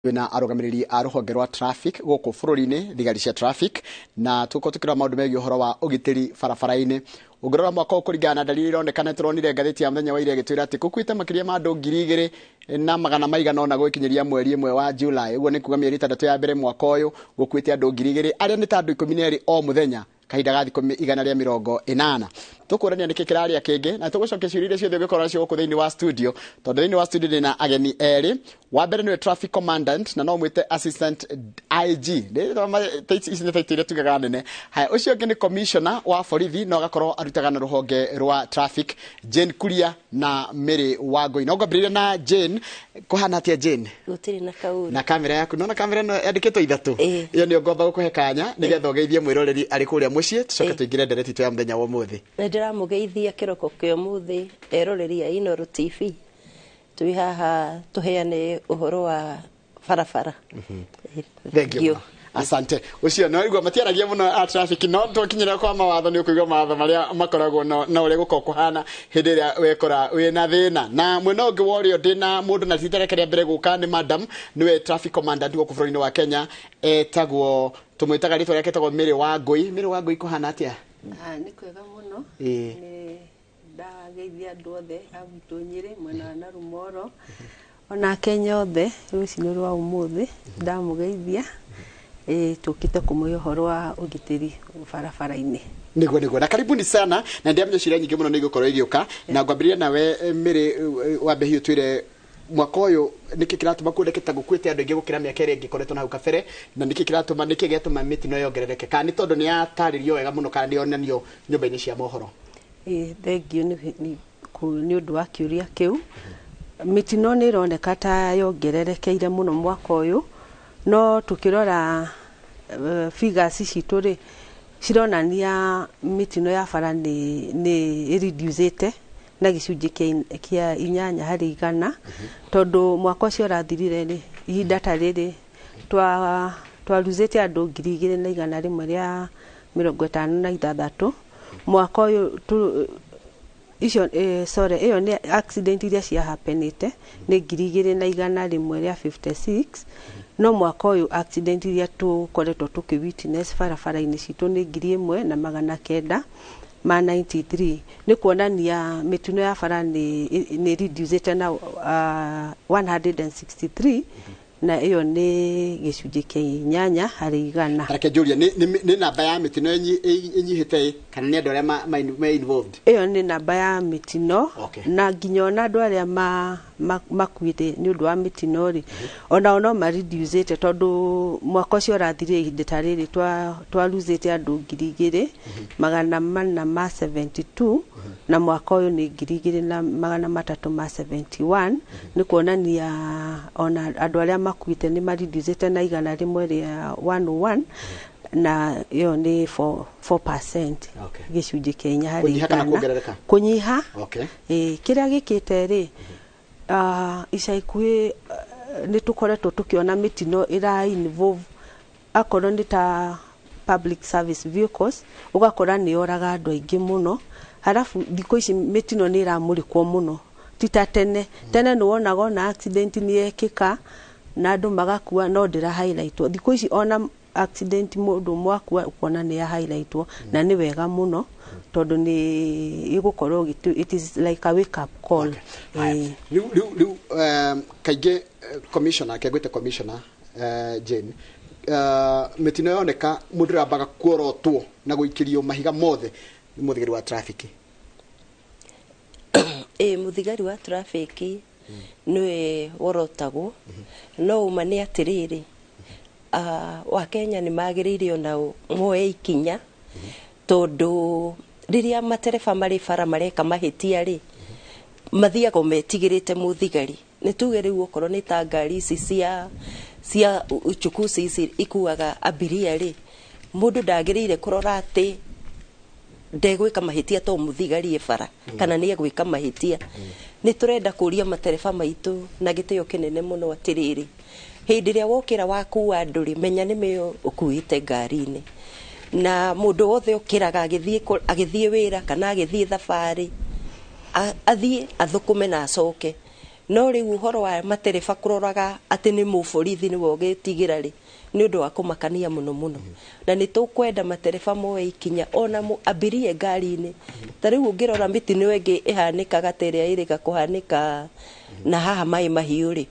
Twina arũgamĩrĩri a rũhonge rwa traffic gũkũ bũrũri-inĩ, thigari cia traffic, na tũkorwo tũkĩrora maũndũ megiĩ ũhoro wa ũgitĩri barabara-inĩ. Ũngĩrora mwaka ũyũ kũringana na dalili ironekana, tũronire ngathĩti ya mũthenya wa ira ĩgĩtwĩra atĩ gũkuĩte makĩria ma andũ 2,000 na magana maigana ũna gwĩkinyĩria mweri ĩmwe wa July. Ũguo nĩ kuga mĩeri 6 ya mbere mwaka ũyũ gũkuĩte andũ 2,000, arĩa nĩ ta andũ 12 o mũthenya kahinda ga thikũ 180. Tũkũrania nĩkĩ kĩrarĩa kĩngĩ na tũgũcokia ciũria iria ciothe ũngĩkorwo nacio gũkũ thĩinĩ wa studio, tondũ thĩinĩ wa studio ndĩna ageni erĩ. Wa mbere nĩwe traffic commandant, na no mwĩte assistant IG. Ici nĩ title iria tugaga nene. Haya, ũcio ũngĩ nĩ commissioner wa borithi, no agakorwo arutaga na rũhonge rwa traffic, Jane Kuria na Mary Wangũi. No ngwambĩrĩria na Jane. Kũhana atĩa, Jane? Gũtirĩ na kaũru. Na kamera yaku, nona kamera ĩno yandĩkĩtwo ithatũ. Ĩĩ. Ĩyo nĩyo ngomba gũkũhe kanya nĩgetha ũgeithie mwĩroreri arĩ kũrĩa mũciĩ, tũcoke tũingĩre ndereti itũ ya mũthenya wa ũmũthĩ. Nĩ ndĩramũgeithia kĩroko kĩa ũmũthĩ, eroreri a Inooro TV. Twĩ haha tũheane ũhoro wa barabara. Thank you mũno. Asante. Ũcio no igua matiaragia mũno a traffic, no twakinyĩra kwa mawatho nĩ ũkũigua mawatho marĩa makoragwo na ũrĩa gũkoragwo kũhana hĩndĩ ĩrĩa wekora wĩna thĩna. Na mwena ũngĩ wa ũrĩo ndĩna mũndũ na rita rĩake rĩa mbere gũka, nĩ madam, nĩwe traffic commandant gũkũ bũrũri-inĩ wa Kenya, etagwo, tũmwĩtaga rĩtwa rĩake etagwo Mary Wangũi. Mary Wangũi, kũhana atĩa? Ah, nĩ kwega mũno. Nĩ ndageithia andũ othe a gwitũ Nyĩrĩ, mwena wa Narumoro, ona Kenya othe. Rũcinĩ rwa ũmũthĩ ndamũgeithia. Ĩĩ, tũkĩte kũmũhe ũhoro wa ũgitĩri barabara-inĩ. Niguo, na karibuni sana, na ndiamenya ciũria nyingĩ mũno nĩ igũkorwo igĩũka, na ngwambĩrĩria nawe, Mary, wambe hihi ũtwĩre mwaka ũyũ nĩkĩ kĩratũma kuoneke ta gũkuĩte andũ aingĩ gũkĩra mĩaka ĩrĩa ĩngĩ ĩkoretwo na hau kabere, na nĩkĩ kĩratũma, nĩkĩ gĩatũma mĩtino yongerereke, kana nĩ tondũ nĩ yatarĩrio wega mũno, kana nĩ yonanio nyũmba-inĩ cia mohoro? Ĩĩ, thengiũ nĩ ũndũ wa kĩũria kĩu. Mĩtino nĩ ĩroneka ta yongererekeire mũno mwaka ũyũ, no tũkĩrora figures citũ rĩ, cironania mĩtino ya bara nĩ ĩreducĩte na gĩcunjĩ kĩa 8%, tondũ mwaka ũcio ũrathirire rĩ, ihinda ta rĩrĩ twaruzĩte andũ 2,156. Mwaka ũyũ icio, sorry, ĩyo nĩ accident iria cia happenĩte nĩ 2,156, no mwaka ũyũ accident iria tũkoretwo tũkĩ witness barabara-inĩ citũ nĩ 1,993. Nĩ kuonania mĩtino ya bara nĩ reducĩte na 163, na ĩyo nĩ gĩcunjĩ kĩa 8%. Reke njũrie, nĩ namba ya mĩtino ĩnyihĩte kana nĩ andũ arĩa me involved? Ĩyo nĩ namba ya mĩtino. Na nginya ona andũ arĩa makuĩte nĩ ũndũ wa mĩtino rĩ, onao no mareducĩte, tondũ mwaka ũcio ũrathirire ihinda ta rĩrĩ twaruzĩte andũ 2,472, na mwaka ũyũ nĩ 2,371. Nĩ kuonania ona andũ arĩa makuĩte nĩ mareducĩte na 101, na ĩyo nĩ 4%. Gĩcunjĩ kĩa inya harĩ Kũnyiha kana igana. Kuongerereka? Kũnyiha. Ĩĩ, kĩrĩa gĩkĩte rĩ, ica ikuhĩ nĩ tũkoretwo tũkĩona mĩtino ĩra involve akorwo nĩ ta public service vehicles, ũgakora nĩ yoraga andũ aingĩ mũno. Halafu thikũ ici mĩtino nĩ ĩramũrĩkwo mũno, ti ta tene. Tene nĩ wonaga ona accident nĩ yekĩka na andũ magakua, no ndĩra highlightwo. Thikũ ici ona accident mũndũ ũmwe akua, ũkona nĩ ya highlightwo, na nĩ wega mũno tondũ nĩ ĩgũkorwo it is like a wake up call. Haya. Ĩĩ. Rĩu kaingĩ, commissioner, kengwĩte commissioner, Jane, mĩtino yoneka mũndũ ũrambaga kuorotwo na gũikĩrio mahiga mothe nĩ mũthigari wa traffic. Ĩ, mũthigari wa traffic nĩwe worotagwo, no uma nĩ atĩrĩrĩ, wakenya nĩ magĩrĩire onao moe ikinya, tondũ rĩrĩa matereba marĩ bara mareka mahĩtia rĩ, mathiaga metigĩrĩte mũthigari. Nĩ tuge rĩu okorwo nĩ ta ngari ici cia uchukuzi ici ikuaga abiria rĩ, mũndũ ndagĩrĩire kũrora atĩ ndegwĩka mahĩtia to mũthigari e bara kana nĩ egwĩka mahĩtia. Nĩ tũrenda kũria matereba maitũ na gĩtĩo kĩnene mũno atĩrĩrĩ, hĩndĩ ĩrĩa wokĩra wakua andũ rĩ, menya nĩ mĩo ũkuĩte ngari-inĩ, na mũndũ wothe ũkĩraga agĩthiĩ wĩra kana agĩthiĩ thabarĩ, athiĩ athũkũme na acoke. No rĩu ũhoro wa matereba kũroraga atĩ nĩ mũborithi nĩwe ũgĩtigĩra rĩ, nĩ ũndũ wa kũmakania mũno mũno. Na nĩ tũkwenda matereba moe ikinya ona abirie ngari-inĩ. Ta rĩu ũngĩrora mĩtino ĩngĩ ĩhanĩkaga ta ĩrĩa ĩrĩga kũhanĩka na haha Maĩ Mahiũ rĩ,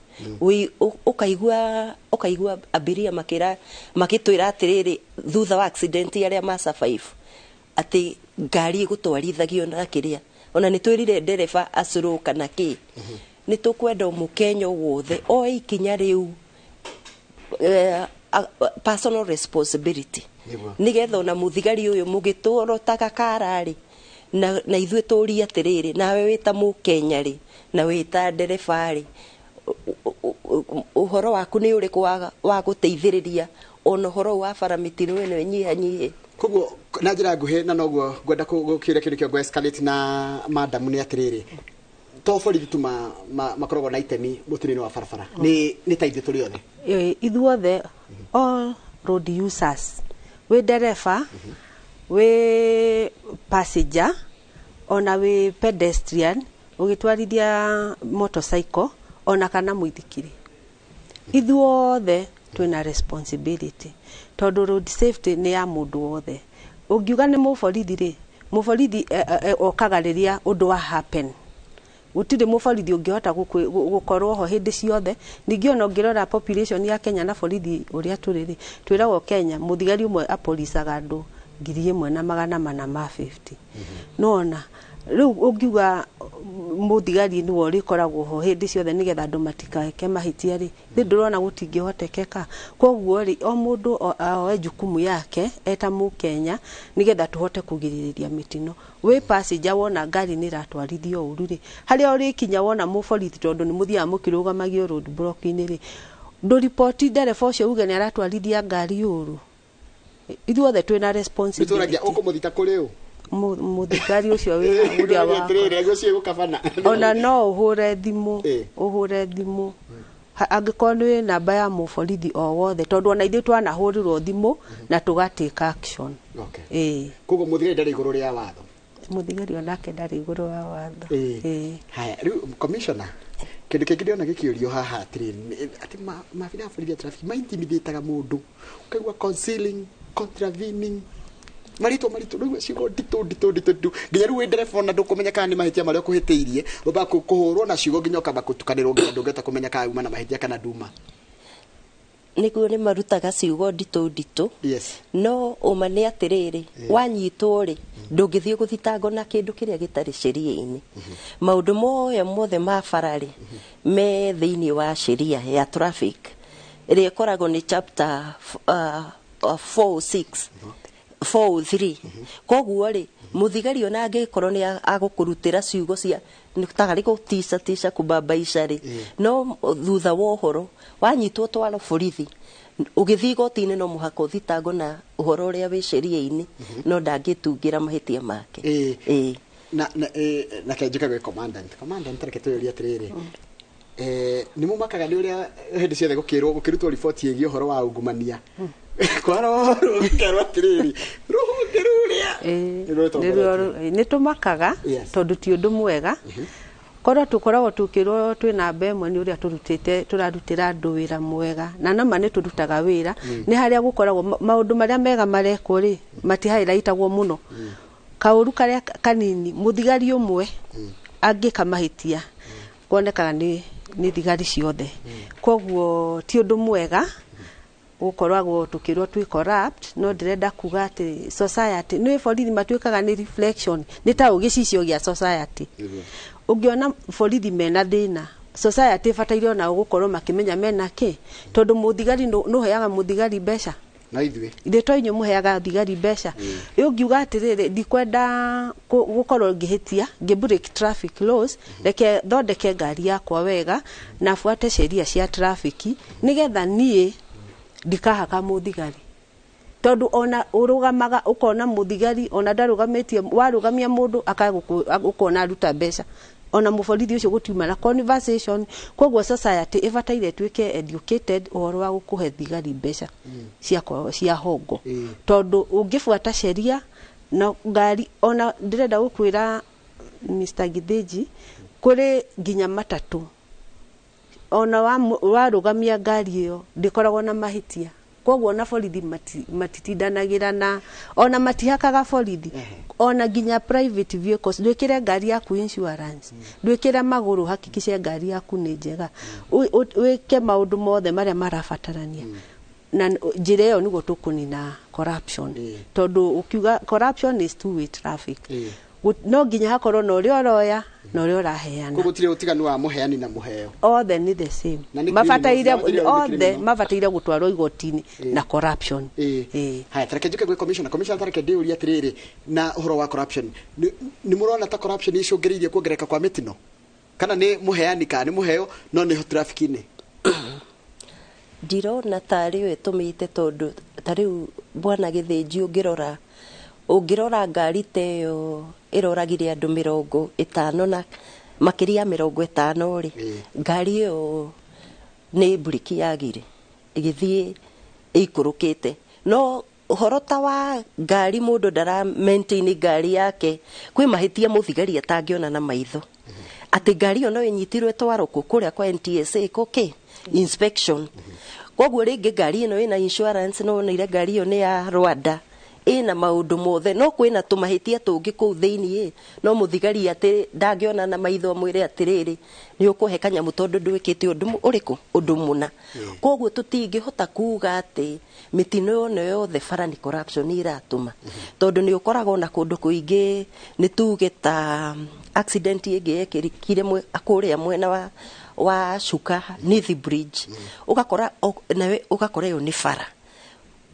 ũkaigua abiria makĩtwĩra atĩrĩrĩ, thutha wa accident arĩa ma survive atĩ ngari ĩgũtwarithagio na kĩrĩa ona nĩ twĩrire ndereba acũrũ kana kĩ. Nĩ tũkwenda mũkenya wothe oe ikinya rĩu, personal responsibility, nĩgetha ona mũthigari ũyũ mũgĩtũrotaga kara-rĩ, na ithuĩ tũrie atĩrĩrĩ, nawe wĩ ta mũkenya rĩ, na wĩ ta ndereba rĩ, ũhoro waku nĩ ũrĩkũ wa gũteithĩrĩria ona ũhoro wa bara mĩtino ĩno ĩnyihanyihe. Koguo na njĩra nguhĩ, na noguo ngwenda gũkĩũria kĩndũ kĩongo escalate na madamu, nĩ atĩrĩrĩ, to borithi tu makoragwo na itemi mũtino-inĩ wa barabara, nĩ ta ithuĩ tũrĩ othe. Ithuothe, all road users, wĩ ndereba, wĩ passenger, ona wĩ pedestrian ũgĩtwarithia motorcycle, ona kana mũithikiri, ithuothe twĩna responsibility, tondũ road safety nĩ ya mũndũ wothe. Ũngiuga nĩ mũborithi rĩ, mũborithi okaga rĩrĩa ũndũ wa happen. Gũtirĩ mũborithi ũngĩhota gũkorwo ho hĩndĩ ciothe. Ningĩ ona ũngĩrora population ya Kenya na borithi ũrĩa tũrĩ rĩ, twĩragwo Kenya mũthigari ũmwe apolicaga andũ 1450. Nona rĩu ũngiuga mũthigari nĩwe ũrĩkoragwo ho hĩndĩ ciothe nĩgetha andũ matikeke mahĩtia rĩ, thĩ ndũrona gũtingĩhotekeka. Koguo rĩ, o mũndũ oe jukumu yake eta mũkenya nĩgetha tũhote kũgirĩrĩria mĩtino. Wĩ passenger, wona ngari nĩ ĩratwarithio ũru rĩ, harĩa ũrĩkinya wona mũborithi, tondũ nĩ mũthiaga mũkĩrũgamagio road block-inĩ rĩ, ndũriboti ndereba ũcio uge nĩ aratwarithia ngari ũru. Ithuothe twĩna Nĩ tũragia responsibility. Ũkũmũthita kũrĩ ũ? Mũthigari ũcio wĩ ũrĩa wakwa. Atĩrĩrĩ, acio gũkabana. Ona no ũhũre thimũ. Ũhũre thimũ angĩkorwo nĩ namba ya mũborithi o wothe, tondũ ona ithuĩ twanahũrĩrwo thimũ na tũga take action. Okay. Koguo mũthigari ndarĩ igũrũ rĩa watho. Mũthigari onake ndarĩ igũrũ wa watho. Haya, rĩu commissioner, kĩndũ kĩngĩ ndĩrona gĩkĩũrio haha atĩrĩrĩ, atĩ maabitha a borithi a traffic maintimidataga mũndũ, ũkaigua concealing, contravening, marĩtwa maritũ, rĩu ciugo nditũ nditũ nditũ nditũ, nginya rĩu wĩ ndereba ona ndũkũmenya kana nĩ mahĩtia marĩa ũkũhĩtĩirie, ũmbaga kũhũrwo na ciugo nginya ũkamba gũtukanĩrwo, nginya ndũngĩhota kũmenya kana uma na mahĩtia kana nduma. Nĩguo, nĩ marutaga ciugo nditũ nditũ. No ũma nĩ atĩrĩrĩ, wanyitwo rĩ, ndũngĩthiĩ gũthitangwo na kĩndũ kĩrĩa gĩtarĩ sheria-inĩ. Maũndũ moya mothe ma bara rĩ, me thĩinĩ wa sheria ya traffic ĩrĩa ĩkoragwo nĩ chapter 406 403. Koguo rĩ, mũthigari ona angĩkorwo nĩ agũkũrutĩra ciugo cia nĩ tarĩ gũtica tica kũbabaica rĩ, no thutha wa ũhoro wanyitwo twaro borithi, ũgĩthiĩ igoti-inĩ no mũhaka ũthitangwo na ũhoro ũrĩa wĩ sheria-inĩ, no ndangĩtungĩra mahĩtia make. Na kenjuka gwĩ commandant, reke twĩyũrie atĩrĩrĩ, nĩ mũmakaga nĩ ũrĩa hĩndĩ ciothe gũkĩrwo gũkĩrutwo riboti ĩgiĩ ũhoro wa ungumania, kwarorwo gũkerwo atĩrĩrĩ, rũhonge rũrĩa nĩ rũtongoretie. Nĩ tũmakaga, tondũ ti ũndũ mwega korwo tũkoragwo tũkĩrwo twĩ namba ĩmwe nĩ ũrĩa tũrutĩte tũrarutĩra andũ wĩra mwega, na nama nĩ tũrutaga wĩra. Nĩ harĩa gũkoragwo maũndũ marĩa mega marekwo rĩ, matihighlightagwo mũno. Kaũru karĩa kanini mũthigari ũmwe angĩka mahĩtia, kuonekaga nĩ thigari ciothe. Koguo ti ũndũ mwega gũkoragwo tũkĩrwo twĩ corrupt. No ndĩrenda kuga atĩ society nĩ borithi matuĩkaga nĩ reflection, nĩ ta gĩcicio gĩa society. Ũngĩona borithi mena thĩna, society ĩbataire onao gũkorwo makĩmenya mena kĩ, tondũ mũthigari nũheaga mũthigari mbeca. Na ithuĩ. Ithuĩ to inyuĩ mũheaga thigari mbeca. Ũngiuga atĩrĩrĩ, ndikwenda gũkorwo ngĩhĩtia ngĩ break traffic laws, reke thondeke ngari yakwa wega na buate sheria cia traffic nĩgetha niĩ ndikahaka mũthigari, tondũ ona ũrũgamaga ũkona mũthigari ona ndarũgamĩtie, warũgamia mũndũ ũkona aruta mbeca, ona mũborithi ũcio gũtiuma na conversation. Koguo society ĩbataire ĩtuĩke educated ũhoro wa gũkũhe thigari mbeca cia hongo, tondũ ũngĩbuata sheria na ngari. Ona ndĩrenda gũkwĩra, Mr. Githinji, kũrĩ nginya matatũ. Ona warũgamia ngari ĩyo ndĩkoragwo na mahĩtia, koguo ona borithi matitindanagĩra na ona matihakaga borithi. Ona nginya private vehicles, ndwĩkĩre ngari yaku insurance, ndwĩkĩre magũrũ, hakikishe ngari yaku nĩ njega, wĩke maũndũ mothe marĩa marabatarania. Na njĩra ĩyo nĩguo tũkũnina corruption, tondũ ũkiuga corruption is two way traffic. No nginya hakorwo na ũrĩa ũroya na ũrĩa ũraheana. Koguo gũtirĩ ũtiganu wa mũheani na mũheo? Othe nĩ the same. Na nĩ mabataire criminals, na othe nĩ othe criminal. Mabataire gũtwarwo igoti-inĩ na corruption. Haya, tareke njuke gwĩ commissioner. Commissioner, tareke ndĩũrie atĩrĩrĩ, na ũhoro wa corruption, nĩ mũrona ta corruption icũngĩrĩirie kuongerereka kwa mĩtino, kana nĩ mũheani kana nĩ mũheo, no nĩho traffic-inĩ? Ndirona tarĩ yo ĩtũmĩte, tondũ ta rĩu bwana Gĩthĩnji, ũngĩrora ngari ta ĩyo ĩroragire andũ 50 na makĩria ya 50 rĩ, ngari ĩyo nĩ mburiki yagire ĩgĩthiĩ ĩikũrũkĩte. No ũhoro ta wa ngari, mũndũ ndara maintain ngari yake, kwĩ mahĩtia mũthigari atangĩona na maitho atĩ ngari ĩyo no ĩnyitirwo ĩtwarwo kũ kũrĩa kwa NTSA kũkĩ inspection. Koguo rĩngĩ ngari ĩno ĩna insurance, no wonire ngari ĩyo nĩ ya Rwanda, ĩna maũndũ mothe, no kwĩna tũmahĩtia tũngĩ kũu thĩiniĩ, no mũthigari atĩ ndangĩona na maitho amwĩre atĩrĩrĩ, nĩ ũkũhe kanyamũ tondũ ndwĩkĩte ũndũ ũrĩkũ, ũndũ mũna. Koguo tũtingĩhota kuga atĩ mĩtino ĩno yothe bara nĩ corruption iratũma, tondũ nĩ ũkoraga ona kũndũ kũingĩ, nĩ tuge ta accident ĩngĩ yekĩkire kũrĩa mwena wa Chuka Nithi Bridge, ũgakora nawe ũgakora ĩyo nĩ bara.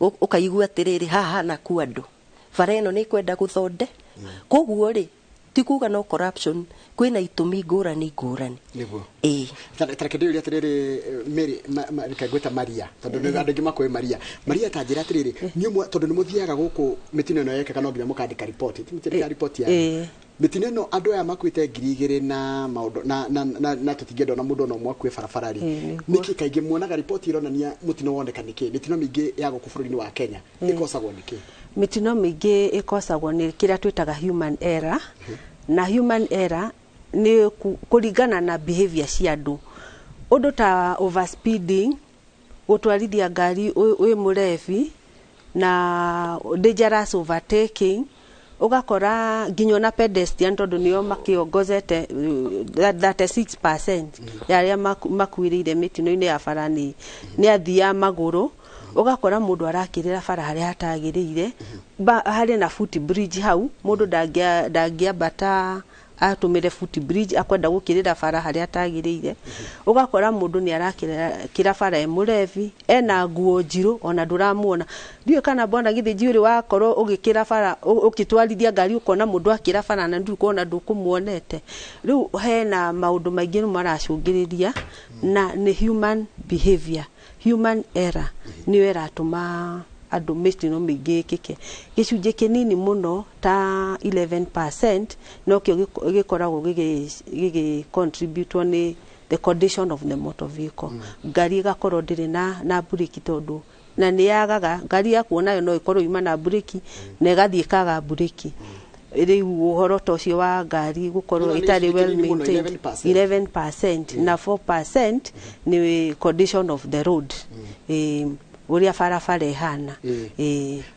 Ũkaigua atĩrĩrĩ, haha hanakua andũ, bara ĩno nĩ ĩkwenda gũthonde. Koguo rĩ, ti kuga no corruption, kwĩna itũmi ngũrani ngũrani. Nĩguo. Ĩĩ. Tareke ndĩũrie atĩrĩrĩ, Mary, reke ngwĩta Maria tondũ nĩ andũ aingĩ makũĩ Maria. Maria, ta njĩra atĩrĩrĩ, niĩ tondũ nĩ mũthiaga gũkũ mĩtino ĩno yekĩka, no nginya mũkandĩka riboti, ti mũtiandĩkaga riboti yanyu? Ĩĩ. Mĩtino ĩno, andũ aya makuĩte 2000 na maũndũ na tũtingĩenda ona mũndũ ona ũmwe akue barabara rĩ, Ĩĩ, nĩguo. Nĩkĩ kaingĩ muonaga riboti ĩronania mũtino woneka nĩkĩ? Mĩtino mĩingĩ ya gũkũ bũrũri-inĩ wa Kenya ĩkosagwo nĩkĩ? Mĩtino mĩingĩ ĩkosagwo nĩ kĩrĩa twĩtaga human error, na human error nĩ kũringana na behavior cia andũ, ũndũ ta overspeeding, gũtwarithia ngari wĩ mũrebi, na dangerous overtaking. Ũgakora nginya ona pedestrian, tondũ nĩo makĩongozete 36% ya arĩa makuĩrĩire mĩtino-inĩ ya bara nĩ athii a magũrũ. Ũgakora mũndũ arakĩrĩra bara harĩa hatagĩrĩire. Harĩ na foot bridge hau, mũndũ ndangĩambata atũmĩre foot bridge, akwenda gũkĩrĩra bara harĩa atagĩrĩire. Ũgakora mũndũ nĩ arakĩra bara e mũrebi, ena nguo njirũ, ona ndũramuona. Ndiũĩ kana bwana Gĩthĩnji ũrĩ wakorwo ũgĩkĩra bara, ũgĩtwarithia ngari, ũkona mũndũ akĩra bara na ndũrĩ kuona, ndũkũmuonete. Rĩu hena maũndũ maingĩ rĩu maracũngĩrĩria, na nĩ human behavior, human error nĩyo ĩratũma andũ mĩtino mĩingĩ ĩkĩke. Gĩcunjĩ kĩnini mũno ta 11% nokĩo gĩkoragwo gĩgĩ contribute nĩ the condition of the motor vehicle. Ngari ĩgakorwo ndĩrĩ na mburĩki, tondũ na nĩ yagaga ngari yaku onayo no ĩkorwo yuma na mburĩki na ĩgathiĩ ĩkaga mburĩki. Rĩu ũhoro ta ũcio wa ngari gũkorwo Ũrona nĩ ĩtarĩ gĩcunjĩ well kĩnini mũno, maintained. 11%. 11% na 4% nĩ condition of the road, ũrĩa barabara ĩhana.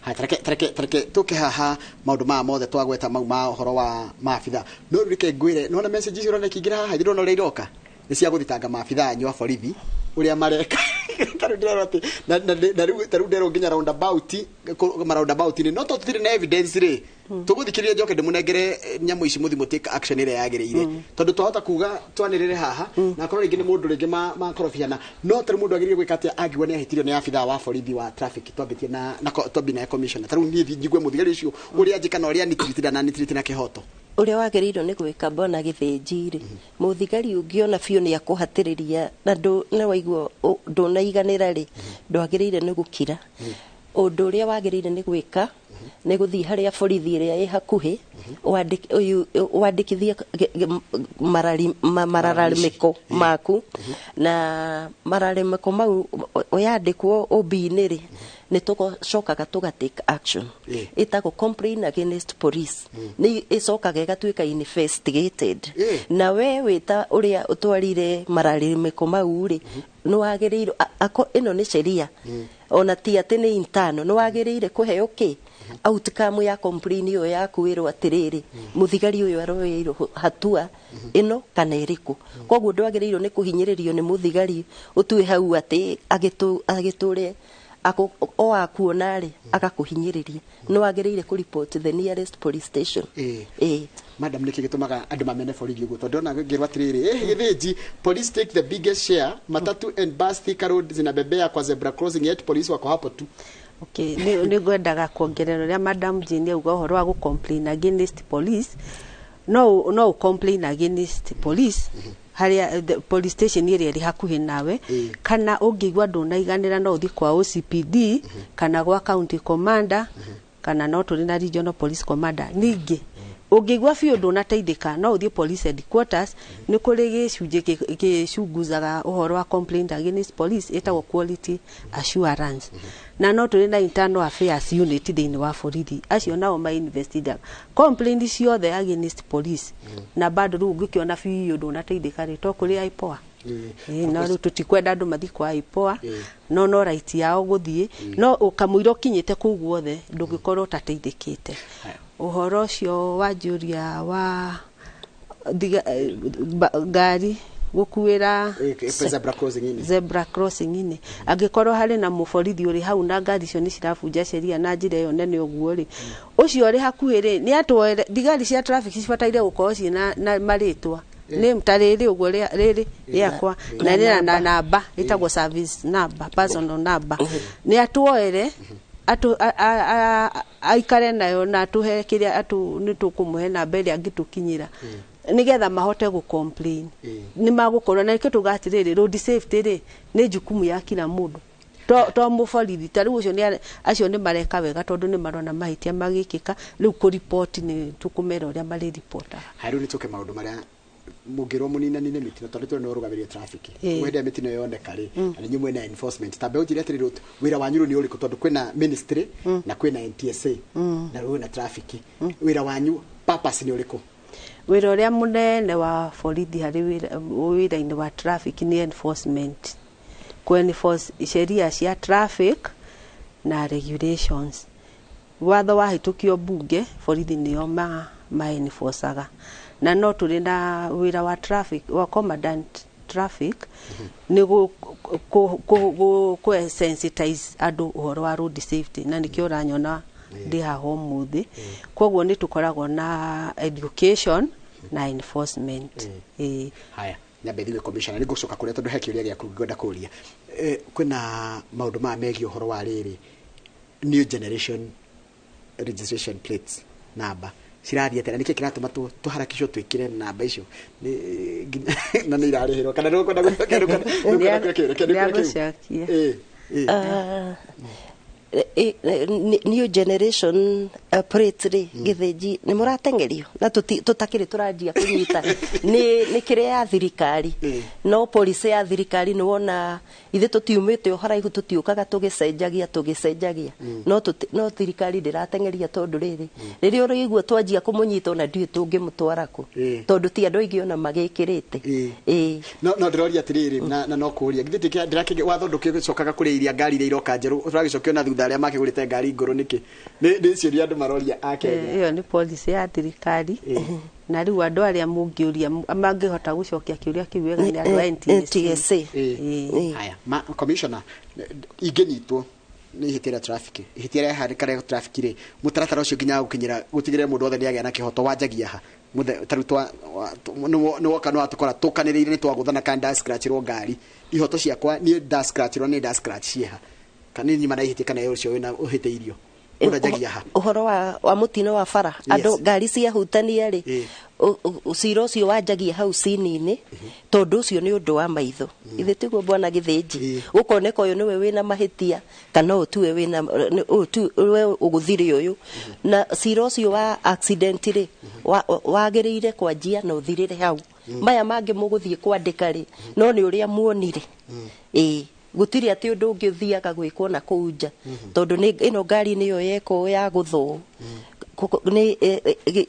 Haya, tareke tũke haha maũndũ maya mothe twagweta mau ma ũhoro wa maabitha, no rĩu reke ngwĩre, nona message icio ũrona ikĩingĩra haha, ndĩrona ũrĩa iroka nĩ cia gũthitanga maabitha anyu a borithi ũrĩa mareka. Tarĩu ndĩrona atĩ na rĩu tarĩu nderwo nginya roundabout ma roundabout-inĩ, no to tũtirĩ na evidence rĩ, tũgũthikĩrĩria njoke ndĩmũnengere nyamũ ici mũthi mũtake action ĩrĩa yagĩrĩire, tondũ twahota kuga twanĩrĩre haha na akorwo rĩngĩ nĩ mũndũ rĩngĩ makorobiana. No tarĩu mũndũ agĩrĩire gwĩka atĩa angĩgua nĩ ahĩtirio nĩ abithaa wa borithi wa traffic? Twambĩtie na twambie na commissioner. Tarĩu niĩ njigue mũthigari ũcio ũrĩa njĩka na ũrĩa nitiriti na nitiriti na kĩhoto. Ũrĩa wagĩrĩirwo nĩ gwĩka, mbona Gĩthĩnji rĩ, mũthigari ũngĩona biũ nĩ akũhatĩrĩria na nĩ waigua ndũnaiganĩra rĩ, ndwagĩrĩire nĩ gũkira. Ũndũ ũrĩa wagĩrĩire nĩ gwĩka nĩ gũthiĩ harĩa borithi ĩrĩa ĩ hakuhĩ, wandĩkithie mararamiko maku, na mararamiko mau yandĩkwo OB-inĩ rĩ, Nĩ tũcokaga tũga take action. Ĩtagwo complaint against police, nĩ ĩcokaga ĩgatuĩka investigated. Na we wĩta ũrĩa ũtwarire mararamĩko mau rĩ, nĩ wagĩrĩirwo ĩno nĩ sheria, ona ti atĩ nĩ intano, nĩ wagĩrĩire kũheo kĩ outcome ya complaint ĩyo yaku, wĩrwo atĩrĩrĩ, mũthigari ũyũ aroeirwo hatua ĩno kana ĩrĩkũ. Koguo ndwagĩrĩirwo nĩ kũhinyĩrĩrio nĩ mũthigari ũtue hau atĩ agĩtũre o akuona rĩ agakũhinyĩrĩria. Nĩ wagĩrĩire kũ report the nearest police station. Ĩĩ. Madam, nĩkĩ gĩtũmaga andũ mamene borithi ũguo? Tondũ ndona ngĩrwo atĩrĩrĩ, Gĩthĩnji police take the biggest share, matatu and bus, Thika Road zinabebea kwa zebra crossing, yet police wako hapo tu. Okay, nĩ ngwendaga kuongerera ũrĩa Madam Jane auga ũhoro wa gũ complain against police. No ũ complain against police harĩa the police station ĩrĩa ĩrĩ hakuhĩ nawe, kana ũngĩigua ndũnaiganĩra no ũthiĩ kwa OCPD kana gwa county commander, kana no tũrĩ na regional police commander. Ningĩ ũngĩigua biũ ndũnateithĩka no ũthiĩ police headquarters, nĩ kũrĩ gĩcunjĩ gĩcunguzaga ũhoro wa complaint against police ĩtagwo quality assurance, na no tũrĩ na internal affairs unit thĩinĩ wa borithi, acio nao ma investigate complaint ciothe against police. Na bado rĩu ũngĩkĩona biũ ndũnateithĩka rĩ, to kũrĩ IPOA. Ĩĩ, no rĩu tũtikwenda andũ mathiĩ kwa IPOA, no right yao gũthiĩ, no kamũira ũkinyĩte kũu guothe ndũngĩkorwo ũtateithĩkĩte. Ũhoro ũcio wanjũria wa ngari gũkuĩra Zebra crossing inĩ. Zebra crossing inĩ, angĩkorwo harĩ na mũborithi ũrĩ hau na ngari icio nĩ cirabunja sheria na njĩra ĩyo nene ũguo rĩ, ũcio ũrĩ hakuhĩ rĩ nĩ atwere. Thigari cia traffic cibataire gũkorwo ciĩna na marĩtwa, nĩ ta rĩrĩ ũguo rĩrĩ rĩakwa na rĩna na namba ĩtagwo service number, personal number, nĩ atuoere atu aikare nayo na atũhe kĩrĩa atu nĩ tũkũmũhe namba ĩrĩa angĩtũkinyĩra nĩgetha mahote gũ complain. Nĩ magũkorwo na nĩkĩo tuga atĩrĩrĩ, road safety rĩ nĩ jukumu ya kila mũndũ, to mũborithi. Ta rĩu ũcio nĩ acio nĩ mareka wega tondũ nĩ marona mahĩtia magĩkĩka, rĩu kũripoti nĩ tũkũmera ũrĩa marĩripotaga. Haya, rĩu nĩ tũke maũndũ marĩa mũngĩrwo mũninanine mĩtino, tondũ tũrĩ nĩ ũrũgamĩrĩire traffic. Hĩndĩ ĩrĩa mĩtino yoneka rĩ, na nĩ mwena enforcement, ta mbeũ njĩre atĩrĩrĩ, wĩra wanyu rĩu nĩ ũrĩkũ? Tondũ kwĩna ministry na kwĩna NTSA na rĩu kwĩna traffic, wĩra wanyu purpose nĩ ũrĩkũ? Wĩra ũrĩa mũnene wa borithi harĩ wĩra-inĩ wa traffic nĩ enforcement, ku enforce sheria cia traffic na regulations. Watho wahĩtũkio mbunge, borithi nĩo ma enforcaga. Na no tũrĩ na wĩra wa traffic wa commandant traffic nĩ kũ sensitize andũ ũhoro wa road safety, na nĩkĩo ũranyona ndĩ haha ũmũthĩ. Koguo nĩ tũkoragwo na education na enforcement. Ĩĩ. Haya, nyambe thiwe commissioner, nĩ ngũcoka kũrĩa tondũ he kĩũria gĩaku ngwenda kũria. Kwĩna maũndũ maya megiĩ ũhoro wa rĩrĩ new generation registration plates, namba cirathiĩ atĩa, na nĩkĩ kĩratũma tũharakicwo twĩkĩre namba icio na nĩ irarĩhĩrwo, kana nĩ ũkwenda gũcokia kĩũria kĩu? Nĩagũcokia. Ĩĩ. New generation plate rĩ, Gĩthĩnji, nĩ mũratengerio na tũtakĩrĩ tũranjia kũnyita nĩ kĩrĩa ya thirikari, no policy ya thirikari nĩ wona ithuĩ tũtiumĩte o haraihu, tũtiũkaga tũgĩcenjagia tũgĩcenjagia, no thirikari ndĩratengeria tondũ rĩrĩ rĩrĩa ũrĩigua twanjia kũmũnyita ona ndiũĩ tũngĩmũtwara kũ, tondũ ti andũ aingĩ ona magĩkĩrĩte. Ĩĩ. No ndĩroria atĩrĩrĩ, na no kũria githĩ ndĩrakĩ watho ndũkĩcokaga kũrĩ iria ngari iria iroka njerũ, tũragĩcokio na thutha arĩa makĩgũrĩte ngari ngũrũ nĩkĩ? Nĩ ciũria andũ maroria a Kenya. Ĩyo nĩ policy ya thirikari, na rĩu andũ arĩa mũngĩũria mangĩhota gũcokia kĩũria kĩu wega nĩ andũ a NTSA. NTSA. Ĩĩ. Haya, commissioner, ingĩnyitwo nĩ ihĩtia rĩa traffic, ihĩtia rĩa harĩka rĩa traffic rĩ, mũtaratara ũcio nginya gũkinyĩra gũtigĩrĩra mũndũ wothe nĩ agĩa na kĩhoto wanjagia ha? Ta rĩu nĩ woka nĩ watũkora tũkanĩrĩire nĩ twagũthana kana ndascratchirwo ngari, ihoto ciakwa niĩ ndascratchirwo nĩ ndascratch ciĩha, kana nĩ nyuma na ihĩtia kana ũcio wĩna ũhĩtĩirio, mũndũ anjagia ha? Ũhoro wa mũtino wa bara, andũ ngari ciahutania rĩ, cira ũcio wanjagia hau cini-inĩ, tondũ ũcio nĩ ũndũ wa maitho, ithe tiguo bwana Gĩthĩnji? Gũkoneka ũyũ nĩwe wĩna mahĩtia kana ũyũ tiwe wĩna ũyũ ti we ũgũthire ũyũ. Na cira ũcio wa accident rĩ, wagĩrĩire kwanjia na ũthirĩre hau. Maya mangĩ mũgũthiĩ kwandĩka rĩ, no nĩ ũrĩa muonire. Ĩĩ. Gũtirĩ atĩ ũndũ ũngĩ ũthiaga gwĩkwo na kũu nja, tondũ ĩno ngari nĩyo yekwo ya gũthwo. Nĩ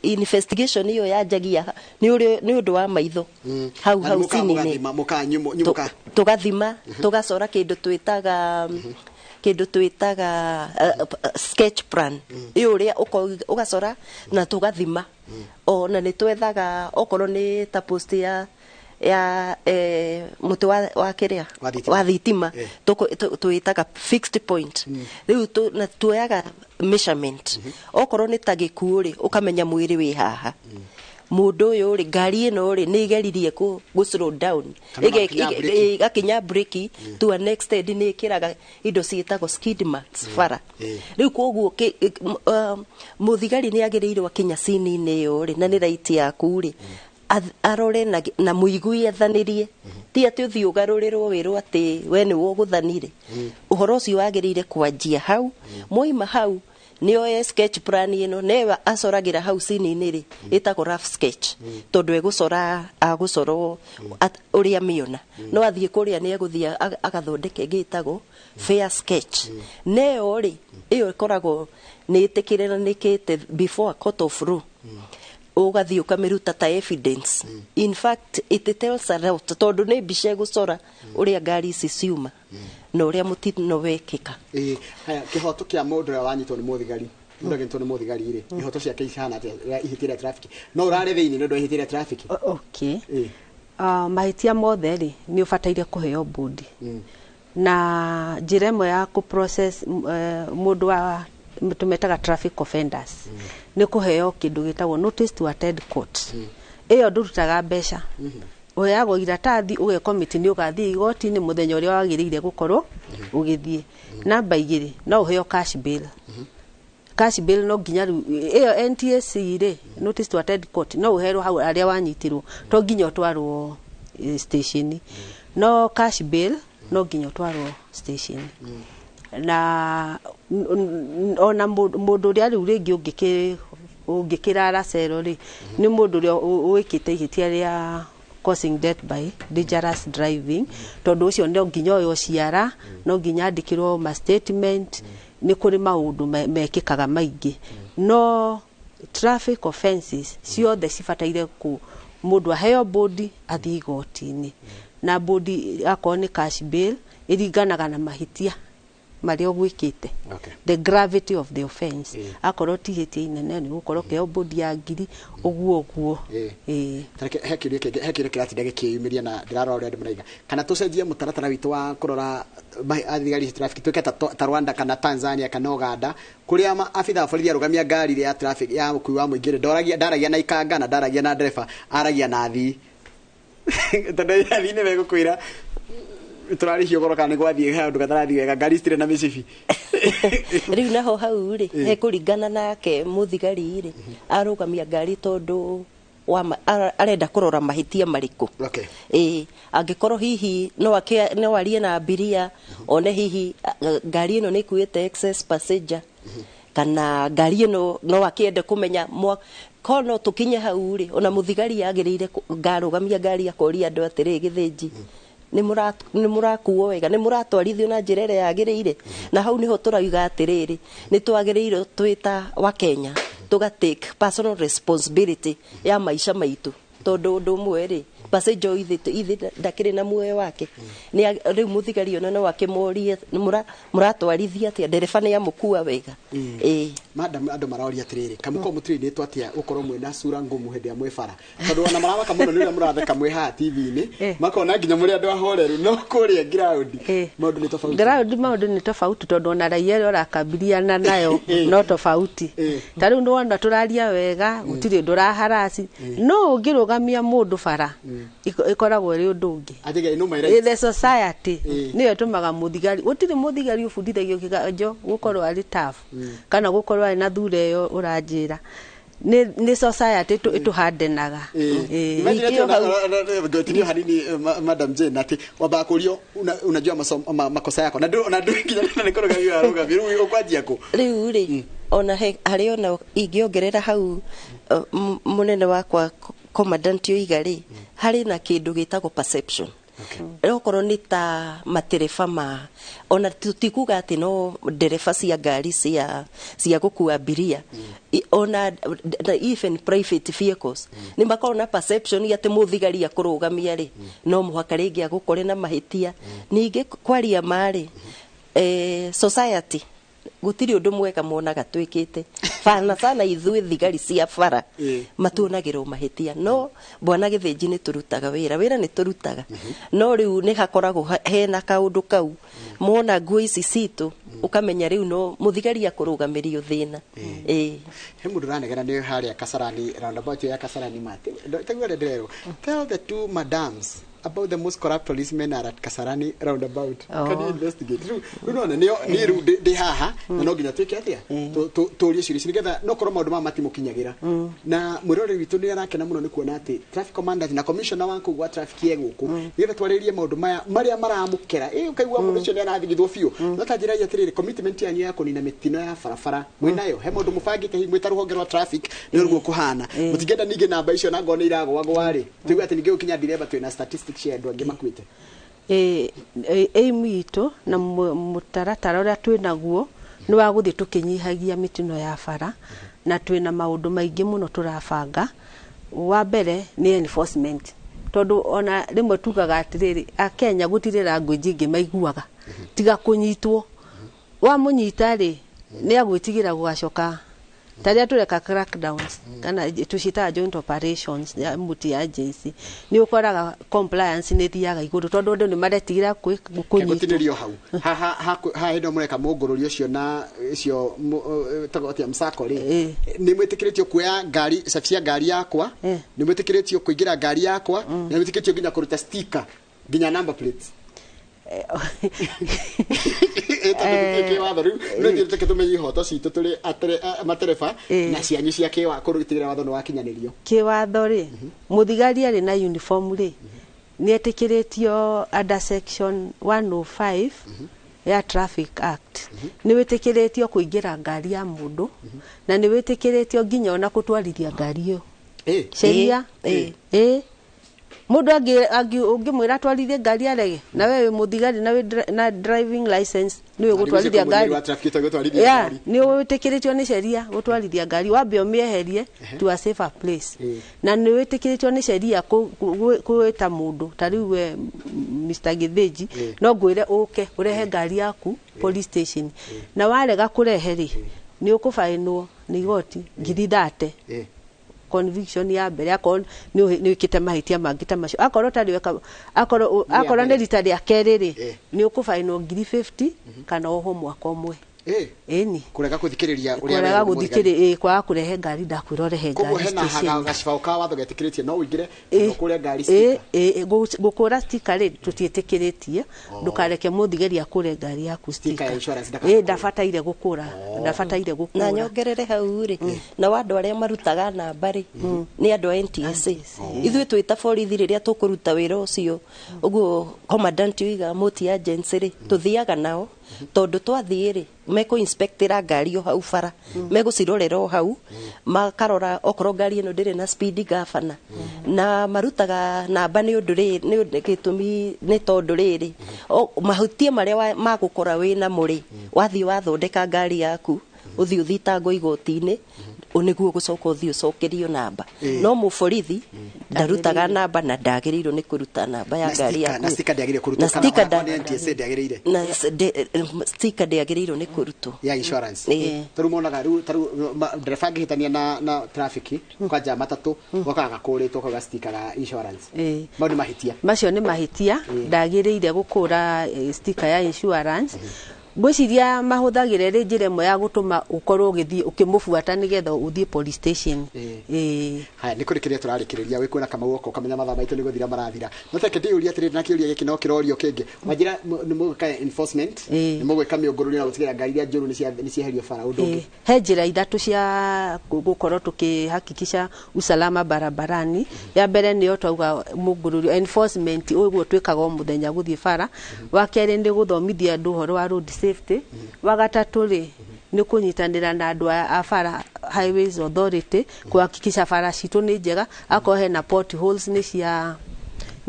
investigation ĩyo yanjagia nĩ ũndũ wa maitho hau Na hau nĩ mũkaga scene-inĩ. Mũgathima, mũka Tũgathima, tũgacora kĩndũ twĩtaga sketch plan ĩ ũrĩa ũgacora na tũgathima. Ona nĩ twethaga okorwo nĩ ta post ya mũtĩ wa kĩrĩa Wa thitima. Wa thitima. Twĩtaga fixed point. Rĩu na tuoyaga measurement. Okorwo nĩ ta gĩkuũ rĩ, ũkamenya mwĩrĩ wĩ haha, mũndũ ũyũ rĩ, ngari ĩno rĩ, nĩ ĩgeririe kũ slow down. Kana makinya breki. Ĩgakinya breki to an extent, nĩ ĩkĩraga indo ciĩtagwo skid marks bara. Rĩu koguo mũthigari nĩ agĩrĩirwo akinya scene-inĩ ĩyo rĩ, na nĩ right yaku rĩ, arore na mũiguithanĩrie. Ti atĩ ũthiĩ ũgarũrĩrwo wĩrwo atĩ we nĩwe ũgũthanire. Ũhoro ũcio wagĩrĩire kwanjia hau. Mwaima hau, nĩoe sketch plan ĩno newe acoragĩra hau scene-inĩ rĩ, ĩtagwo rough sketch, tondũ egũcora agũcorwo ũrĩa mĩona. No athiĩ kũrĩa nĩ egũthiĩ agathondeka ĩngĩ ĩtagwo fair sketch. Neyo rĩ, ĩyo ĩkoragwo nĩ ĩtĩkĩranĩkĩte before a court of law, ũgathiĩ ũkamĩruta ta evidence. In fact, it tells a lot, tondũ nĩ mbica ĩgũcora ũrĩa ngari ici ciuma na ũrĩa mũtino wekĩka. Ĩĩ, haya, kĩhoto kĩa mũndũ ũrĩa wanyitwo nĩ mũthigari, mũndũ akĩnyitwo nĩ mũthigari rĩ, ihoto ciake cihana atĩa rĩrĩa ihĩtia rĩa traffic? No ũrarĩ thĩinĩ nĩ ũndũ wa ihĩtia rĩa traffic? Okay. Mahĩtia mothe rĩ, nĩ ũbataire kũheo bũndi. Na njĩra ĩmwe ya kũ process mũndũ wa tũmetaga traffic offenders nĩ kũheo kĩndũ gĩtagwo notice to attend court. Ĩyo ndũrutaga mbeca, ũheagwo iratathi, ũgekomiti nĩ ũgathiĩ igoti-inĩ mũthenya ũrĩa wagĩrĩire gũkorwo ũgĩthiĩ. Namba igĩrĩ, no ũheo cash bail. Cash bail no nginya rĩu ĩyo NTSC rĩ, notice to attend court, no ũherwo hau arĩa wanyitirwo, to nginya ũtwarwo station. No cash bail no nginya ũtwarwo station. Na ona mũndũ ũrĩa rĩu rĩngĩ ũngĩkĩrara cero rĩ, nĩ mũndũ ũrĩa wĩkĩte ihĩtia rĩa causing death by dangerous driving, tondũ ũcio no nginya oywo ciara, no nginya andĩkĩrwo ma statement. Nĩ kũrĩ maũndũ mekĩkaga maingĩ, no traffic offences ciothe cibataire ku mũndũ aheo bũndi athiĩ igoti-inĩ. Na bũndi akorwo nĩ cash bail ĩringanaga na mahĩtia marĩa ũgwĩkĩte, the gravity of the offence. Akorwo ti ihĩtia inene, nĩ gũkorwo kĩheo bũndi ya ngiri ũguo ũguo. Ĩĩ. Tareke he kĩũria kĩngĩ, he kĩũria kĩratinda gĩkĩyumĩria na ndĩrarora ũrĩa andũ maraiga, kana tũcenjie mũtaratara witũ wa kũrora athigari cia traffic, tuĩke ta Rwanda kana Tanzania kana Uganda, kũrĩa abithaa wa borithi arũgamia ngari ya traffic ya ũkui wa mũingĩ rĩ, ndoragia, ndaragia na ikanga na ndaragia na ndereba, aragia na athii, tondũ athii nĩ megũkwĩra tũrarĩhio goro kana nĩ gwathiĩ kaũndũ gatarathiĩ wega, ngari citirĩ na mĩcibi. Rĩu naho hau rĩ, hekũringana nake mũthigari rĩ, arũgamia ngari tondũ wa arenda kũrora mahĩtia marĩkũ. Ĩĩ, angĩkorwo hihi no arie na abiria one hihi ngari ĩno nĩ ĩkuĩte excess passenger, kana ngari ĩno no akĩende kũmenya ko no tũkinye hau rĩ, ona mũthigari agĩrĩire ngarũgamia ngari akoria andũ atĩrĩ, gĩthĩnji nĩ mũrakuo wega, nĩ mũratwarithio na njĩra ĩrĩa yagĩrĩire? Na hau nĩho tũrauga atĩrĩrĩ, nĩ twagĩrĩirwo twĩ ta wa Kenya tũga take personal responsibility ya maica maitũ, tondũ ũndũ ũmwe rĩ, passenger ithe ndakĩrĩ na muoyo wake. Rĩu mũthigari ona no akĩmorie, mũratwarithia atĩa, ndereba nĩ amũkua wega? Ĩĩ. Madam, andũ maroria atĩrĩrĩ, kamũkorwo mũtirĩndĩtwo atĩa gũkorwo mwĩna sura ngumu hĩndĩ ĩrĩa mwĩ bara? Tondũ ona maramaka mũno nĩ ũrĩa mũratheka mwĩ haha TV-inĩ, makona nginya mũrĩ andũ ahoreru, no kũrĩa ground maũndũ nĩ tofauti. Ground maũndũ nĩ tofauti, tondũ ona raia ĩrĩa ũrakabiliana nayo no tofauti. Ta rĩu nĩwona tũraria wega, gũtirĩ ũndũ ũraharasi, no ũngĩrũgamia mũndũ bara ĩkoragwo ĩrĩ ũndũ ũngĩ. Atĩ no my right. The society nĩyo ĩtũmaga mũthigari, gũtirĩ mũthigari ũbundithagio kĩganjo gũkorwo arĩ tough kana gũkorwo arĩ na thura ĩyo ũranjĩra. Nĩ society ĩtũhandenaga. Imagine Ningĩ ati ngũtirio hanini, Madam Jane, ati wambaga kũrio unajua makosa yako, na ndũ nginya nĩ kũrũgamio arũgamio, rĩu ũkwanjia kũ? Rĩu rĩ, ona harĩ ona ingĩongerera hau, mũnene wakwa commandant oiga rĩ, harĩ na kĩndũ gĩtagwo perception. Okorwo nĩ ta matereba ma ona tikuga atĩ no ndereba cia ngari cia gũkua abiria, ona even private vehicles nĩ makoragwo na perception atĩ mũthigari akũrũgamia rĩ, no mũhaka rĩngĩ agũkore na mahĩtia. Ningĩ kwaria marĩ society gũtirĩ ũndũ mwega monaga twĩkĩte sana sana ithuĩ thigari cia bara, matuonagĩrwo mahĩtia. No bwana Gĩthĩnji, nĩ tũrutaga wĩra, wĩra nĩ tũrutaga, no rĩu nĩ hakoragwo hena kaũndũ kau mona nguo ici citũ, ũkamenya rĩu no mũthigari akũrũgamĩrio thĩna, ĩĩ. He mũndũ ũranegena nĩ harĩa Kasarani roundabout ya Kasarani mate taguo ũrĩa ndĩrerwo, "Tell the two madams about the most corrupt policemen are at Kasarani roundabout." Oh. Can you investigate? Rĩu nona nĩ nĩ rĩu ndĩ haha na no nginya twĩke atĩa, tũrie ciũria ici nĩgetha no korwo maũndũ maya matimũkinyagĩra. Na mwĩroreri witũ nĩ arakena mũno nĩ kuona atĩ traffic commandant na commissioner wa kũu gwa traffic e gũkũ nĩgetha twarĩrie maũndũ maya marĩa maramũkera. Ĩ ũkaigua mũndũ ũcio nĩ arathigithwo biũ. No ta njĩra atĩrĩrĩ, commitment yanyu ya kũnina mĩtino ya barabara mwĩnayo? He maũndũ mũbangĩte hihi mwĩ ta rũhonge rwa traffic? Nĩ ũguo kũhana, mũtingĩenda ningĩ namba icio na ngorwo nĩ iragwagwa rĩ, tũigue atĩ ningĩ gũkinya ndireba twĩna statistics cia andũ angĩ makuĩte. Aim itũ na mũtaratara ũrĩa twĩ naguo nĩ wa gũthiĩ tũkĩnyihagia mĩtino ya bara, na twĩna maũndũ maingĩ mũno tũrabanga. Wa mbere nĩ enforcement, tondũ ona rĩmwe tugaga atĩrĩrĩ, akenya gũtirĩ language ĩngĩ maiguaga tiga kũnyitwo. Wamũnyita rĩ, nĩ agwĩtigĩra gũgacoka. Tarĩa tũreka crackdowns kana tũciĩtaga joint operations ya multi agency, nĩ ũkoraga compliance nĩ ĩthiaga igũrũ tondũ andũ nĩ maretigĩra kũnyitwo. Gũtinĩrio hau ha ha ha ha hĩndĩ ĩyo mũreka mũngũrũri ũcio na icio tagwo atĩa, msako rĩ, nĩ mwĩtĩkĩrĩtio kuoya ngari, cabi cia ngari yakwa, nĩ mwĩtĩkĩrĩtio kũingĩra ngari yakwa, nĩ mwĩtĩkĩrĩtio nginya kũruta sticker, nginya number plates? Ĩ tondũ watho rĩu rĩu ithuĩ tũmenye ihoto citũ tũrĩ matereba na cianyu cia kĩwa kũrũtigĩra watho nĩ wakinyanĩrio. Kĩwatho rĩ, mũthigari arĩ na uniform rĩ, nĩ etĩkĩrĩtio under section 105 ya Traffic Act. Nĩ wĩtĩkĩrĩtio kũingĩra ngari ya mũndũ na nĩ wĩtĩkĩrĩtio nginya ona kũtwarithia ngari ĩyo. Sheria. Ĩ mũndũ ũngĩmwĩra atwarithie ngari arege, na we wĩ mũthigari na wĩ na driving license, nĩ wĩ gũtwarithia ngari. Wa traffic gũtwarithia ya ngari. Nĩ wĩtĩkĩrĩtio nĩ sheria gũtwarithia ngari, wambe ũmĩeherie to a safer place. Na nĩ wĩtĩkĩrĩtio nĩ sheria gwĩta mũndũ ta rĩu we Mr. Gĩthĩnji, no ngwĩre ũke ũrehe ngari yaku police station, na warega kũrehe rĩ, nĩ ũkũbainwo nĩ igoti 30,000. Conviction ya mbere, akorwo nĩ wĩkĩte mahĩtia mangĩ ta macio, akorwo ũtarĩ weka, akorwo Nĩ rĩa akorwo nĩ mbere. rita rĩa kerĩ rĩ, nĩ ũkũbainwo 50,000 kana oho mwaka ũmwe. Ĩni. Kũrega gũthikĩrĩria ũrĩa kũrega werwo nĩ mũthigari. gũthikĩrĩ, kwaga kũrehe ngari, ndakwĩra ũrehe Koguo ngari hena station. gacibaũ ka watho getĩkĩrĩtie no ũingĩre na ũkũre ngari sticker? Gũkũra sticker rĩ, tũtiĩtĩkĩrĩtie. Ndũkareke mũthigari akũre ngari yaku Sticker ya sticker. insurance ndakabataire. Ndabataire gũkũra, ndabataire Na gũkũra. Nyongerere hau rĩ, na andũ arĩa marutaga namba rĩ, nĩ andũ a NTSA. Ithuĩ twĩta borithi, rĩrĩa tũkũruta wĩra ũcio ũguo commandant oiga multi agency rĩ, tũthiaga nao tondũ twathiĩ rĩ, mekũ inspectĩra ngari o hau bara, megũcirorera o hau, makarora okorwo ngari ĩno ndĩrĩ na speed governor. Na marutaga namba nĩ ũndũ rĩ, nĩ ũndũ gĩtũmi nĩ tondũ rĩrĩ, mahĩtia marĩa magũkora wĩnamo rĩ, wathiĩ wathondeka ngari yaku, ũthiĩ ũthitangwo igoti-inĩ nĩguo gũcoka ũthiĩ ũcokerio namba. No mũborithi ndarutaga namba na ndagĩrĩirwo nĩ kũruta namba ya Na ngari sticker- yaku. Na sticker ndĩagĩrĩire kũrutwo Na kana sticker ona nĩ NTSA ndĩagĩrĩire? Na sticker ndĩagĩrĩirwo nĩ kũrutwo. Ya insurance. Tarĩu monaga rĩu tarĩu ndereba angĩhĩtania na traffic kwanja matatũ gokaga gakũrĩtwo kau ga sticker ga insurance. Mau nĩ mahĩtia. Macio nĩ mahĩtia, ndagĩrĩire gũkũra sticker ya insurance. Ngwĩciria mahũthagĩra ĩrĩ njĩra ĩmwe ya gũtũma ũkorwo ũgĩthiĩ ũkĩmũbuata nĩgetha ũthiĩ police station. Ĩĩ. Haya, nĩ kũrĩkĩrĩria tũrarĩkĩrĩria. Wĩ kuona Kamau oka ũkamenya mathaa maitũ nĩ gũthira marathira, no reke ndĩyũrie atĩrĩrĩ, na kĩũria gĩkĩ no kĩrorio kĩngĩ. Wanjĩra nĩ mũgwĩka enforcement, nĩ mũgwĩka mĩũngũrũrio na gũtigĩrĩra ngari iria njũru nĩ cieherio bara. Ũndũ ũngĩ? He njĩra ithatũ cia gũkorwo tũkĩhakikisha usalama barabarani. Ya mbere nĩyo twauga, mũngũrũrio, enforcement, ũguo twĩkaga o mũthenya gũthiĩ bara. Wa kerĩ nĩ gũthomithia andũ ũhoro wa road safety. Wa gatatũ rĩ, nĩ kũnyitanĩra na andũ a bara, Highways Authority, kuhakikisha bara citũ nĩ njega, akorwo hena potholes nĩ cia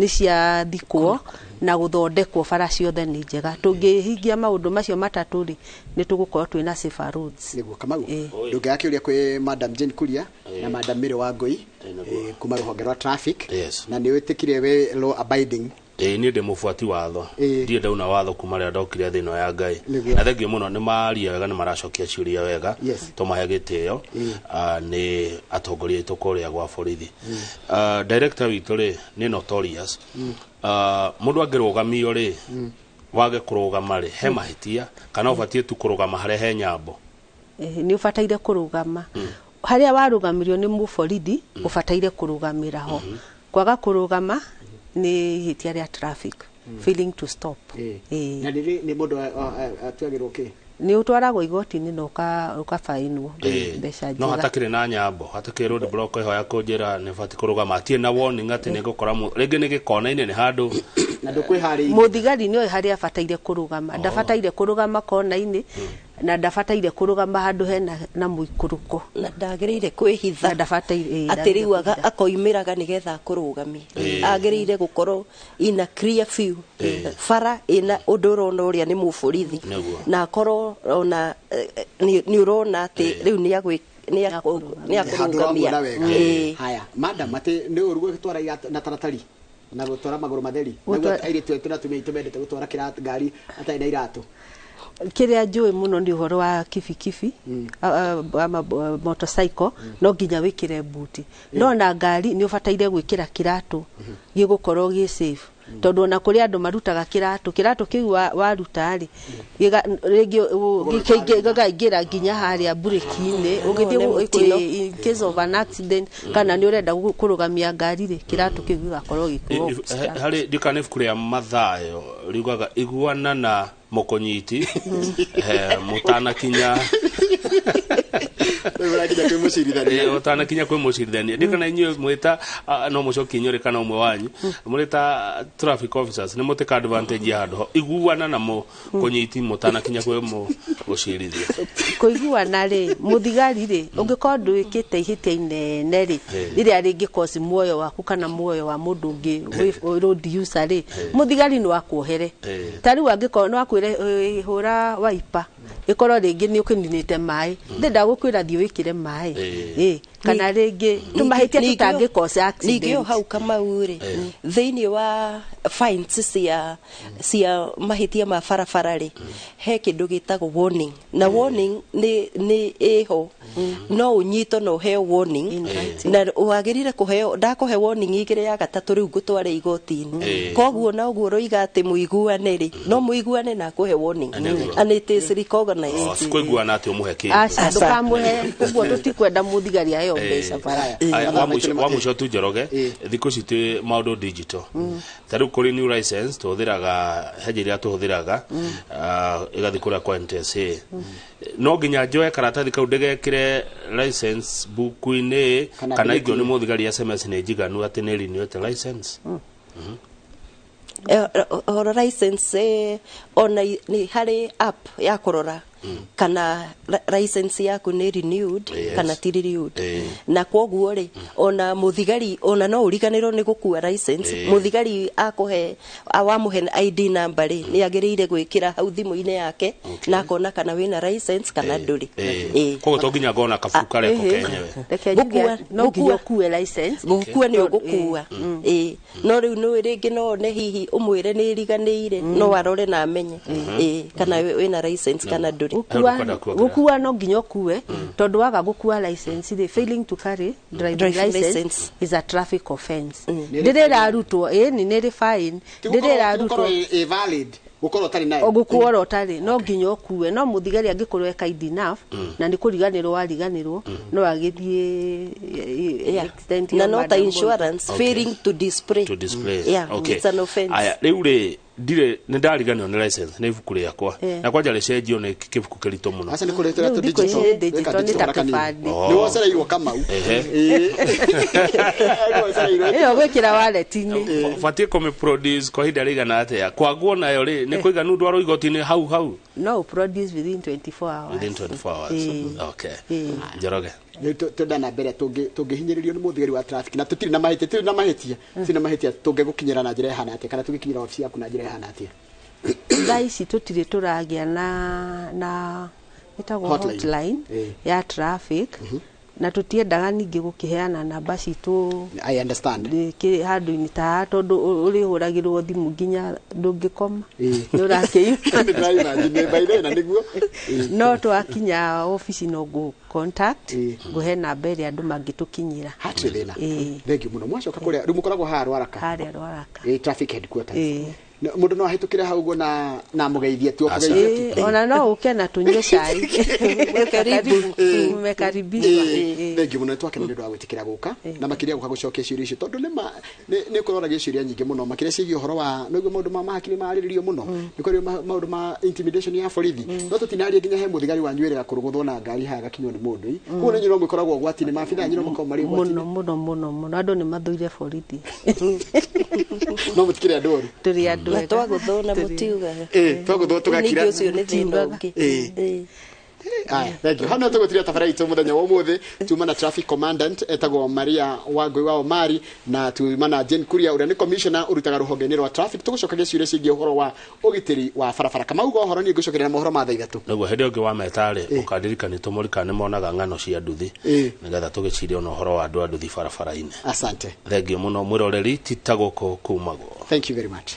nĩ ciathikwo na gũthondekwo bara ciothe nĩ njega. Tũngĩhingia maũndũ macio matatũ rĩ, nĩ tũgũkorwo twĩna safer roads. Nĩguo Kamau, Ĩĩ. ndũngĩaga kĩũria kwĩ Madam Jane Kuria na Madam Mary Wangũi, kuma rũhonge rwa traffic. Yes. Na nĩ wĩtĩkire wĩ law abiding. Ĩĩ, niĩ ndĩ mũbuati watho. Ndirĩ ndauna watho kuma rĩrĩa ndokire thĩ ĩno ya Ngai. Na thengio mũno nĩ maria wega, nĩ maracokia ciũria wega. Tũmahe gĩtĩo. Nĩ atongoria aitũ kũrĩa gwa borithi. Director witũ rĩ nĩ notorious. Mũndũ angĩrũgamio rĩ, wage kũrũgama rĩ, he mahĩtia kana ũbatiĩ tu kũrũgama harĩa he nyambo? Nĩ ũbataire kũrũgama harĩa warũgamirio nĩ mũborithi, ũbataire kũrũgamĩra ho. Kwaga kũrũgama nĩ ihĩtia rĩa traffic, failing to stop. Na nĩ mũndũ atuagĩrwo kĩ? Nĩ ũtwaragwo igoti-inĩ na ũkabainwo mbeca No njega. Hatakĩrĩ na nyambo, hatakĩrĩ road block ĩho ya kũnjĩra nĩ batiĩ kũrũgama, hatirĩ na warning atĩ nĩ ngũkora rĩngĩ nĩ gĩkona-inĩ, nĩ handũ Na ndũkwĩharĩirie. Mũthigari nĩ oĩ harĩa abataire kũrũgama. Ndabataire kũrũgama kona-inĩ, na ndabataire kũrũgama handũ hena na mũikũrũko. Na ndagĩrĩire kwĩhitha. Na ndabataire, atĩ rĩu ndagĩrĩire kwĩhitha. Akoimĩraga nĩgetha akũrũgamie. Agĩrĩire gũkorwo ina clear view, bara ĩna ũndũ ũrona ũrĩa nĩ mũborithi. Na akorwo ona nĩ ũrona atĩ rĩu nĩ Handũ akũrũgamia. ũramuona wega. Haya madam, atĩ nĩ ũru gũtwara iratũ na taratari na gũtwara magũrũ matheri? Naguo airĩtu aitũ na atumia aitũ mendete gũtwara kĩratũ ngari atarĩ na iratũ. Kĩrĩa njũĩ mũno nĩ ũhoro wa kibikibi, ama motorcycle, no nginya wĩkĩre mbuti, no na ngari nĩ ũbataire gwĩkĩra kĩratũ gĩgũkorwo gĩ safe, tondũ ona kũrĩ andũ marutaga kĩratũ, kĩratũ kĩu waruta rĩ, rĩngĩ gĩkaingĩra nginya harĩa mburĩki-inĩ ũgĩthiĩ Nĩ mũtino. In case of an accident, kana nĩ ũrenda kũrũgamia ngari rĩ, kĩratũ kĩu gĩgakorwo gĩkĩ Harĩ ndikana ibuku rĩa Mathayo riugaga iguana na mũkũnyiti mũtanakinya Rĩu ũrakinya kwĩ mũcirithania. Ũtanakinya kwĩ mũcirithania. Ndikana inyuĩ mwĩta no mũcokie inyuĩ kana ũmwe wanyu mũrĩ ta traffic officers nĩ mũtĩka advantage ya handũ ho iguana na mũkũnyiti mũtanakinya kwĩ mũcirithia? Kũiguana rĩ, mũthigari rĩ, ũngĩkorwo ndwĩkĩte ihĩtia inene rĩ, rĩrĩa rĩngĩ muoyo waku kana muoyo wa mũndũ ũngĩ road user rĩ, mũthigari no akuohere. Ta rĩu angĩkorwo no akwĩre, hũra waipa ĩkorwo rĩngĩ nĩ ũkĩninĩte maĩ, ndenda gũkwĩra thiĩ wĩkĩre maĩ. Kana rĩngĩ tũmahĩtia tũtangĩ cause accident. Ningĩ o hau Kamau rĩ, thĩinĩ wa fines cia mahĩtia ma barabara rĩ, he kĩndũ gĩtagwo warning, na warning nĩ ĩho, no ũnyitwo na ũheo warning, na wagĩrĩire kũheo, ndakũhe warning igĩrĩ, ya gatatũ rĩu ngũtware igoti-inĩ. Koguo na ũguo ũroiga atĩ mũiguane rĩ, no mũiguane na akũhe warning. And it is recognized. Oh, sikũiguana atĩ ũmũhe kĩndũ. Aca, ndũkamũhe ũguo, tũtikwenda mũthigari aheo mbeca bara. Aya, wa mũico tu Njoroge, thikũ ici twĩ maũndũ digital, ta rĩu kũrĩ new license tũhũthĩraga he njĩra tũhũthĩraga, ĩgathiĩ kũrĩa kwa NTSA, no nginya njoe karatathi kau ndĩgekĩre license book-inĩ Kana kana ndĩgĩkĩre? ingĩo nĩ mũthigari SMS nĩ njiganu atĩ nĩ renewete license? Ũhoro license, ona nĩ harĩ app ya kũrora kana license yaku nĩ renewed kana ti renewed. Na kwoguo rĩ, ona mũthigari ona no ũriganĩrwo nĩ gũkua license, mũthigari akũhe wamũhe ID number rĩ, nĩ agĩrĩire gwĩkĩra hau thimũ-inĩ yake na akona kana wĩna license kana ndũrĩ. Koguo to nginya ngona kabuku karĩa ko kenyewe? Reke njuge no nginya ũkue license. Gũkua nĩ ũgũkua, ĩĩ, no rĩu nĩ rĩngĩ no one hihi ũmwĩre nĩ ĩriganĩire, no arore na amenye, ĩĩ, kana wĩna license kana ndũrĩ. Gũkua Kwenda kuongerera. Gũkua no nginya ũkue, tondũ waga gũkua license rĩ, failing to carry driving driving license license is a traffic offense. Ndĩrĩ ĩrarutwo, ĩni nĩ rĩ fine, ndĩrĩ ĩrarutwo. Gũkorwo ĩ valid gũkorwo ũtarĩ nayo. Gũkua oro ũtarĩ, no nginya ũkue, no mũthigari angĩkorwo e kind enough na nĩ kũriganĩrwo wariganĩrwo, no agĩthiĩ extent Na ya no ta Madam insurance, failing to display to display. Yeah, it's an offense. Aya, rĩu rĩ Ndirĩ nĩ ndariganĩrwo nĩ license nĩ ibuku rĩakwa na kwanja rĩcenjio nĩ kĩbuku kĩritũ mũno. Aca nĩ kũrĩ tũrĩa Rĩu tũ thikũ ici digital. nĩ digital, nĩ ta kĩbandĩ. Nĩ wocereirwo Kamau. Ĩĩ. Nĩ wocereirwo. Ĩyo gwĩkĩra wallet-inĩ. Batiĩ kũmĩ produce kwa ihinda rĩigana atĩa? Kwagwo nayo rĩ, nĩ kũiganu ndwarwo igoti-inĩ hau hau? No produce within 24 hours. Within 24 hours. Okay. Njoroge. Rĩu twenda na mbere tũngĩhinyĩrĩrio nĩ mũthigari wa traffic na tũtirĩ na mahĩtia, tũtirĩ na mahĩtia, tũtirĩ na mahĩtia, tũngĩgũkinyĩra na njĩra ĩhana atĩa kana tũngĩkinyĩra wabici yaku na njĩra ĩhana atĩa? Thaa ici tũtirĩ tũragĩa na ĩtagwo Hotline. hotline ya traffic, na tũtiendaga ningĩ gũkĩheana namba citũ. I understand. Handũ-inĩ ta haha, tondũ ũrĩhũragĩrwo thimũ nginya ndũngĩkoma. Nĩ ũrakĩigua. Nĩ ndĩraimagine, by the way, na nĩguo. No twakinya obici no ngũ contact, ngũhe namba ĩrĩa andũ mangĩtũkinyĩra. Hatirĩ thĩna. Thank you mũno. Mwacoka kũrĩa rĩu mũkoragwo haha Rwaraka? Harĩa Rwaraka. Traffic headquarters. Mũndũ no ahĩtũkĩre hau ũguo na mũgeithie tu, Aca. ũkũgeithia tu. Ona no ũke na tũnyue cai. Karibu, mmekaribishwa. Thank you mũno, nĩtwakena nĩ ũndũ wa gwĩtĩkĩra gũka na makĩria gũka gũcokia ciũria icio, tondũ nĩma nĩ ũkũroragia ciũria nyingĩ mũno, makĩria ciĩgiĩ ũhoro wa nĩguo maũndũ ma mahakiri marĩrĩrio mũno, nĩ kũrĩ maũndũ ma intimidation ya borithi, no tũtinaria nginya he mũthigari wanyu wĩrĩga kũrũgũthwo na ngari haha agakinywo nĩ mũndũ ĩ. Koguo nĩ nyuo mũkoragwo ũgwati-inĩ, maabitha anyu no makoragwo marĩ Mũno ũgwati-inĩ. Mũno mũno mũno, andũ nĩ mathũire borithi. No mũtikĩrĩ andũ oru. Tũrĩ andũ Na ega. twagũthwo na mũtiugaga. Twagũthwo tũgakira. Ningĩ ũcio nĩ thĩna ũngĩ. Aya, thank you. Hau no tũgũtiria tabara itũ mũthenya wa ũmũthĩ. Tuma na traffic commandant etagwo Maria Wangui wa Omari, na tuma na Jane Kuria ũrĩa nĩ commissioner ũrutaga rũhonge-inĩ rwa traffic. Tũgũcokagia ciũria ciĩgiĩ ũhoro wa ũgitĩri wa barabara. Kamau ga ũhoro, niĩ ngũcokeria na mohoro ma thaa 3. Nĩguo hĩndĩ ĩngĩ wameta rĩ, ũkandirikania tũmũrikane nĩ monaga ng'ano cia nduthi, nĩgetha tũgĩcirie ona ũhoro wa andũ a nduthi barabara-inĩ. Asante. Thengiũ mũno mwĩroreri, ti ta gũkũ kumagwo. Thank you very much.